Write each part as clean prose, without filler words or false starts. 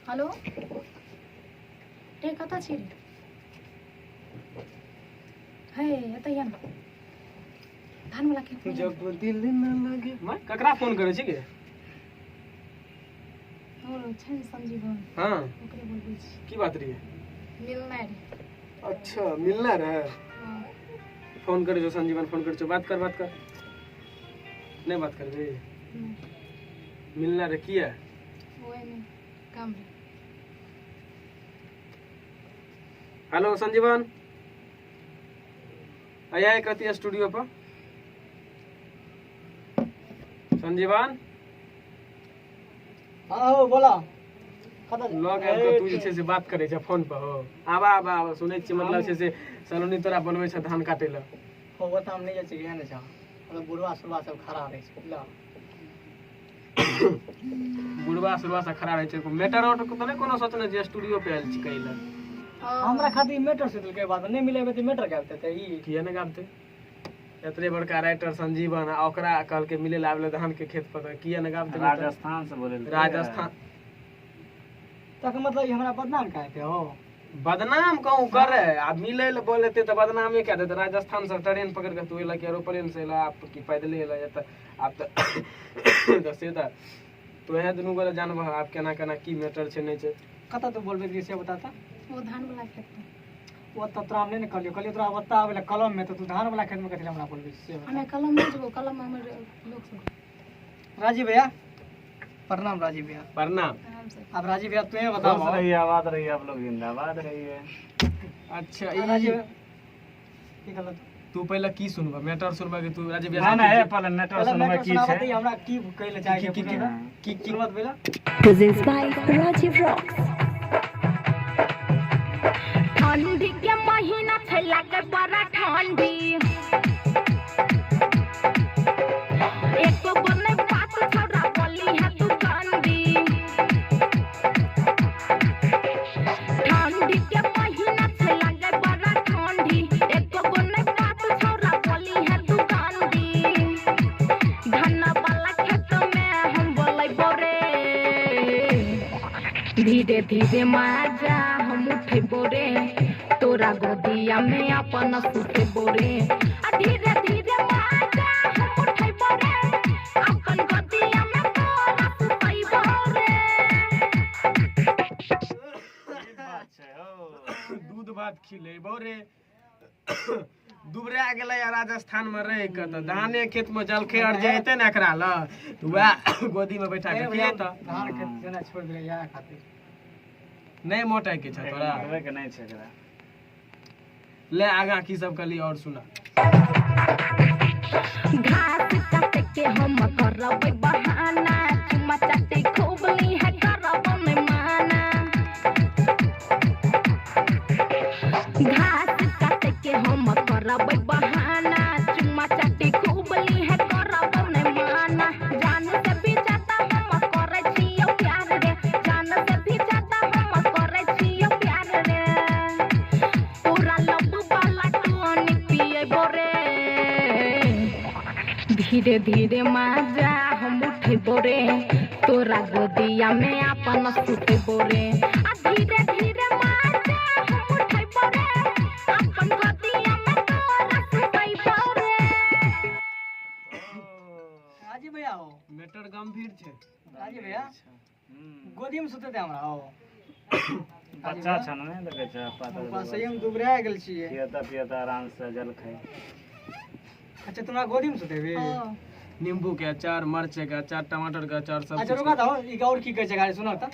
Hello रे, कतऽ छी रे? हे, एतऽ या ने धान वाला खेत में। जब दिल न लगे। मैं ककरा फोन करै छी गे? और छै ने संजीवन। हाँ। ओकरे बोलबै छी। की बात रही? मिलना रे। अच्छा, मिलना रहे। हाँ। फोन करै छौ संजीवन? फोन करै छौ, बात कर, बात कर। नहीं बात करबे? नहीं। मिलना रहे किया? ओए नहीं, काम रे। हेलो संजीवन, आया एक रतिया स्टूडियो पर संजीवन। हाँ हो, बोला, कतऽ? लग आबि कऽ तू जे छै से बात करै छै फोन पर। हो, आबा आबा आबा। सुनै छियै, मतलब छै से सलोनी तोरा बनबै छै धान काटै लए। हो, ओतऽ हम नहि जाइ छियै, नहि छै, मतलब बुढ़वा सुढ़वा सब खड़ा रहै छै, बुझलऽ? बुढ़वा सुढ़वा सब खड़ा रहै छै, मैटर आउट तऽ नहि कोनो सोचने जे स्टूडियो पे आयल छी कहै लए। हमरा खातिर मैटर सोचलकै, बात नहि मिलेबै तऽ मैटर गाबि देतै ई। किया नहि गाबतै? एतने बड़का राइटर संजीवन आ ओकरा कहलकै मिले लए आबै लए धान के खेत पर, तऽ किया नहि गाबतै matter? Rajasthan से बोले। राजस्थान। तकर मतलब ई हमरा बदनाम काहे हो? बदनाम कहूँ करे आ मिले लए बोलेते तऽ बदनामे कए देतै। राजस्थान से ट्रेन पकड़ के तू एला कि एरोप्लेन से एला आप कि पैदले एला? या तऽ आब तऽ से तऽ तोहे दुनू गोरे जानबह आब केना केना की मैटर छै, नहि छै। कतऽ तू बोलबै से बता तऽ। ओ धान वाला खेत में। ओतऽ तोरा हम नहि ने कहलियौ, कहलियौ तोरा ओतऽ आबै लए कलम मे, तऽ तू धान वाला खेत मे कथी लए हमरा बोलबै से बता। हमे कलम नहि जेबो, कलम में हमर लोक सब। राजीव भैया, प्रणाम राजीव भैया। प्रणाम। आराम से। अब राजीव भैया, तुहे खुश बताओ। रहिए, आबाद रहिए, आप लोग जिंदाबाद रहिए। अच्छा, ई राजीव की कहलौ तू? तू पहिले की सुनबह? मैटर सुनबह कि तू राजीव ना ना, हे पहले नेटवर्क पहिले सुनबै मैटर की सुनाबऽ छै। तऽ ई हमरा की कहै लए चाहै छै। की- की- बुझलऽ? की की सुनबऽ तऽ पहिले। Presents by Rajiv Rocks. ठंडी के महीना छै, लागे बड़ा ठंडी। एको गो नहि बात छौड़ा बोली है तू गंदी। ठंडी के महीना छै, लागे बड़ा ठंडी। एको गो नहि बात छौड़ा बोली है तू गंदी। धन वाला खेत में हम बोलेबो रे, धीरे धीरे माजा हम उठेबो रे, तोरा गोदिया में अपन सुतेबो रे। आ धीरे धीरे माजा हम उठेबो रे, अपन गोदिया में तोरा सुतेबो रे। की बात छै हो? दूध भात खिलेबो रे। दुबरा गेलै आ राजस्थान में रहि के तऽ धाने खेत में जलखै आर जे हेतै ने एकरा लए, तऽ वएह गोदी में बैठा के खिलेतऽ। धान खेत जेना छोड़ि देलै इएह खातिर। नहि मोटाइ के छै तोरा? मोटबै के नहि छै एकरा। ले, आगाँ की सब कहली और सुना। घास काटे के हम करबै बहाना, चुमा चाटी खूब ली है, करब में माना। घास काटे के हम करबै बहाना, चुमा चाटी खूब ली है, करब में माना। जान से भी ज्यादा हम करै छियौ प्यार रे, जान से भी ज्यादा हम करै छियौ प्यार रे। पूरा लब वाला टॉनिक पिएबो रे, धीरे धीरे माजा हम उठेबो रे, तोरा गोदिया में अपन सुतेबो रे। आ धीरे धीरे माजा हम उठेबो रे, अपन गोदिया में तोरा सुतेबो रे। राजीव भैया हो। मैटर गंभीर छै। राजीव भैया। हम्म। गोदी में सुतेतै हमरा हो? बच्चा छ ने, नहि देखै छ पातर? बस, सही हम दुबरा गेल छियै। पियता पियता आराम से जलखै। अच्छा, तोरा गोदी में सुतेबी? हाँ। नींबू के अचार, मिर्च के अचार, टमाटर के अचार, सब अच्छा। कुछ। रुका दो, ई और की कहै छै गाड़ी, सुनऽ तऽ।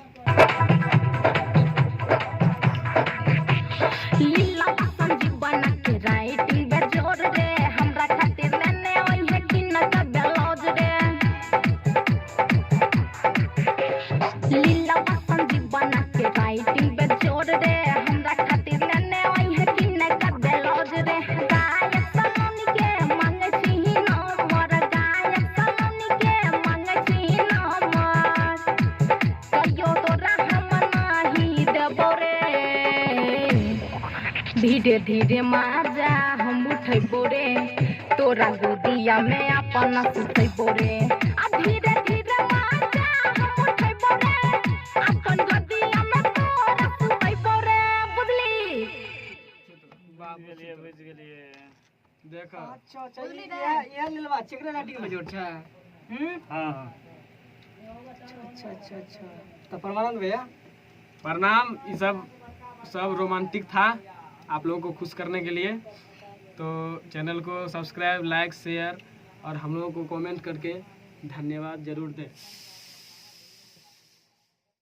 लीला संजीवन के राइटिंग बेजोर रे, हमरा खातिर लेने ओहे किन के ब्लाउज रे। लीला संजीवन के राइटिंग बेजोर रे, हमरा खातिर लेने ओहे किन के ब्लाउज रे। गायक सलोनी के मांगे छी नंबर, गायक सलोनी के मांगे छी नंबर, कहियो तोरा हम नाही देबो रे। धीरे धीरे माजा हम उठेबो रे, तोरा गोदिया में अपन सुतेबो रे। आ धीरे धीरे माजा हम उठेबो रे, अपन गोदिया में। गेलियै बुझि गेलियै। देख। अच्छा अच्छा, इएह लेलवा चेकरे लाटी के जोड़ छै। हम्म। हाँ हाँ। अच्छा अच्छा अच्छा, तो परमानंद भैया प्रणाम। ये सब सब रोमांटिक था आप लोगों को खुश करने के लिए। तो चैनल को सब्सक्राइब, लाइक, शेयर और हम लोगों को कमेंट करके धन्यवाद जरूर दें।